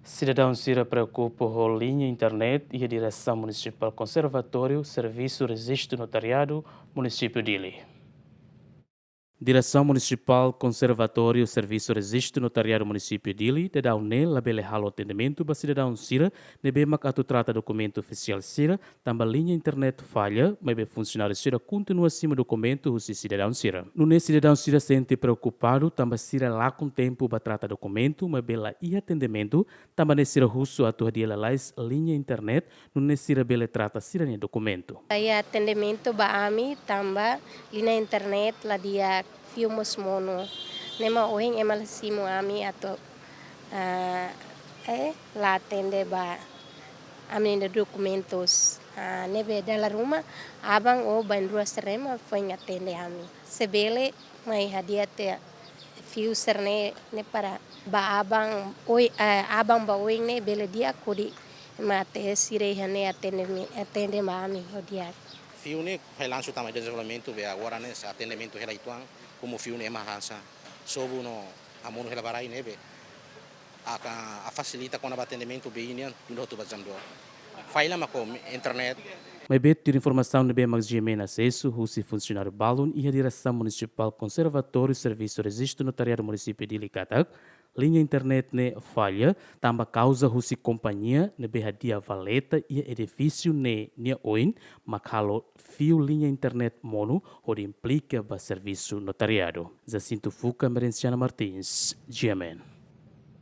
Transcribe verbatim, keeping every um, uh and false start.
Sidadaun sira preokupa ho liña internet iha Diresaun Munisipál Konservatóriu Servisu Rejistu Notariadu, Munisípiu Dili. Diresaun Munisipál Konservatóriu Servisu Rejistu Notariadu Munisípiu Dili, daudaun ne'e labele halo atendimentu ba sidadaun sira ne'ebé mak atu trata dokumentu ofisiál sira, tanba liña internet falla, maibé funsionáriu sira kontinua simu dokumentu husi sidadaun sira. Nune'e sidadaun sira sente preokupadu tanba sira lakon tempu ba trata dokumentu, maibé la iha atendimentu, tanba ne'e sira husu atu hadi'a lalais liña internet, nune'e sira bele trata sira-nia dokumentu. La iha atendimentu ba ami tanba liña internet la di'ak, fiu mós monu. Ne'e mak ohin ema la simu ami atu, ah, eh, la atende ba ami-nia dokumentus. Ah, ne'ebé dala ruma aban ou bainrua sira-ne'e mak foin atende ami. Se bele mai hadi'a tiha fiu sira-ne'e, ne'e para ba aban oin, eh, aban ba oin ne'e bele di'ak hodi mate sira iha ne'e atende, atende ba ami ho di'ak. Fiu ne'e falla, lansu tanba dezenvolvimentu, be agora ne'e se atendimentu hela uitoan, komu fiu ne'e ema hanesan sobu no hamonu hela ba rai ne'ebé aka a fasilita kona-ba atendimentu be nian, dun hotu ba jam dua. Falla mak ho internet. Maibé tuir informasaun ne'ebé mak GMN asesu husi funsionáriu balun iha Diresaun Munisipál Konservatóriu Servisu Rejistu Notariadu Munisípiu Dili katak, liña internet ne'e falla, tanba kauza husi kompañia ne'ebé hadi'a valeta iha edifísiu ne'e nia oin, mak halo fiu liña internet monu hodi implika ba servisu notariadu. Jacinto Fuca, Merenciana Martins, GMN.